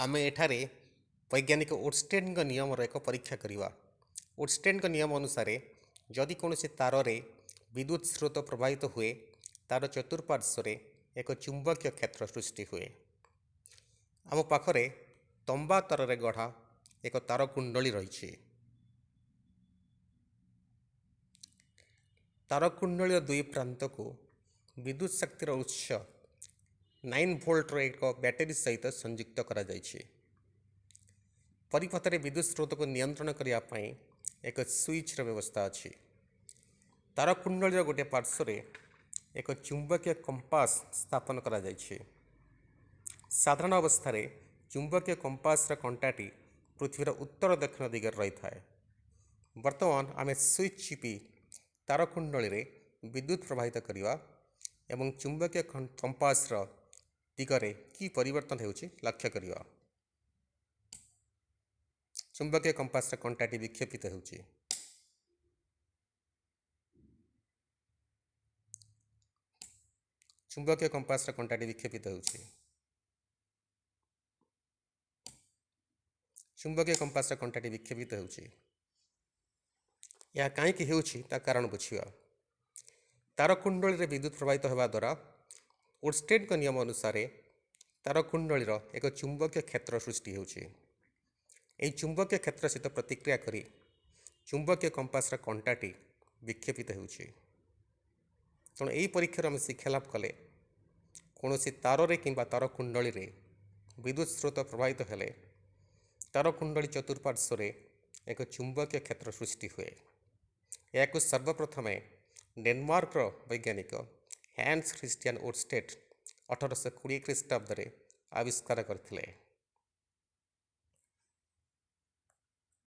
ଆମେ ଏଠାରେ ବୈଜ୍ଞାନିକ ଓର୍ଷ୍ଟେଡଙ୍କ ନିୟମର ଏକ ପରୀକ୍ଷା କରିବା। ଓର୍ଷ୍ଟେଡଙ୍କ ନିୟମ ଅନୁସାରେ ଯଦି କୌଣସି ତାରରେ ବିଦ୍ୟୁତ ସ୍ରୋତ ପ୍ରବାହିତ ହୁଏ, ତାର ଚତୁଃପାର୍ଶ୍ୱରେ ଏକ ଚୁମ୍ବକୀୟ କ୍ଷେତ୍ର ସୃଷ୍ଟି ହୁଏ। ଆମ ପାଖରେ ତମ୍ବା ତାରରେ ଗଢ଼ା ଏକ ତାର କୁଣ୍ଡଳୀ ରହିଛି। ତାର କୁଣ୍ଡଳୀର ଦୁଇ ପ୍ରାନ୍ତକୁ ବିଦ୍ୟୁତ ଶକ୍ତିର ଉତ୍ସ 9 ଭୋଲ୍ଟର ଏକ ବ୍ୟାଟେରୀ ସହିତ ସଂଯୁକ୍ତ କରାଯାଇଛି। ପରିପଥରେ ବିଦ୍ୟୁତ ସ୍ରୋତକୁ ନିୟନ୍ତ୍ରଣ କରିବା ପାଇଁ ଏକ ସୁଇଚ୍ର ବ୍ୟବସ୍ଥା ଅଛି। ତାର କୁଣ୍ଡଳୀର ଗୋଟିଏ ପାର୍ଶ୍ୱରେ ଏକ ଚୁମ୍ବକୀୟ କମ୍ପାସ ସ୍ଥାପନ କରାଯାଇଛି। ସାଧାରଣ ଅବସ୍ଥାରେ ଚୁମ୍ବକୀୟ କମ୍ପାସର କଣ୍ଟାଟି ପୃଥିବୀର ଉତ୍ତର ଦକ୍ଷିଣ ଦିଗରେ ରହିଥାଏ। ବର୍ତ୍ତମାନ ଆମେ ସୁଇଚ୍ ଚିପି ତାର କୁଣ୍ଡଳୀରେ ବିଦ୍ୟୁତ ପ୍ରବାହିତ କରିବା ଏବଂ ଚୁମ୍ବକୀୟ କମ୍ପାସର ଦିଗରେ କି ପରିବର୍ତ୍ତନ ହେଉଛି ଲକ୍ଷ୍ୟ କରିବା। ଚୁମ୍ବକୀୟ କମ୍ପାସର କଣ୍ଟାଟି ବିକ୍ଷେପିତ ହେଉଛି। ଚୁମ୍ବକୀୟ କମ୍ପାସର କଣ୍ଟାଟି ବିକ୍ଷେପିତ ହେଉଛି। ଚୁମ୍ବକୀୟ କମ୍ପାସର କଣ୍ଟାଟି ବିକ୍ଷେପିତ ହେଉଛି। ଏହା କାହିଁକି ହେଉଛି ତା କାରଣ ବୁଝିବା। ତାର କୁଣ୍ଡଳୀରେ ବିଦ୍ୟୁତ ପ୍ରବାହିତ ହେବା ଦ୍ୱାରା ଓର୍ଷ୍ଟେଡଙ୍କ ନିୟମ ଅନୁସାରେ ତାର କୁଣ୍ଡଳୀର ଏକ ଚୁମ୍ବକୀୟ କ୍ଷେତ୍ର ସୃଷ୍ଟି ହେଉଛି। ଏହି ଚୁମ୍ବକୀୟ କ୍ଷେତ୍ର ସହିତ ପ୍ରତିକ୍ରିୟା କରି ଚୁମ୍ବକୀୟ କମ୍ପାସର କଣ୍ଟାଟି ବିକ୍ଷେପିତ ହେଉଛି। ତେଣୁ ଏହି ପରୀକ୍ଷାରୁ ଆମେ ଶିକ୍ଷା ଲାଭ କଲେ, କୌଣସି ତାରରେ କିମ୍ବା ତାର କୁଣ୍ଡଳୀରେ ବିଦ୍ୟୁତ ସ୍ରୋତ ପ୍ରବାହିତ ହେଲେ ତାର କୁଣ୍ଡଳୀ ଚତୁଃପାର୍ଶ୍ୱରେ ଏକ ଚୁମ୍ବକୀୟ କ୍ଷେତ୍ର ସୃଷ୍ଟି ହୁଏ। ଏହାକୁ ସର୍ବପ୍ରଥମେ ଡେନମାର୍କର ବୈଜ୍ଞାନିକ ହ୍ୟାନ୍ସ ଖ୍ରୀଷ୍ଟିଆନ ଓର୍ଷ୍ଟେଡ୍ 1820 ଖ୍ରୀଷ୍ଟାବ୍ଦରେ ଆବିଷ୍କାର କରିଥିଲେ।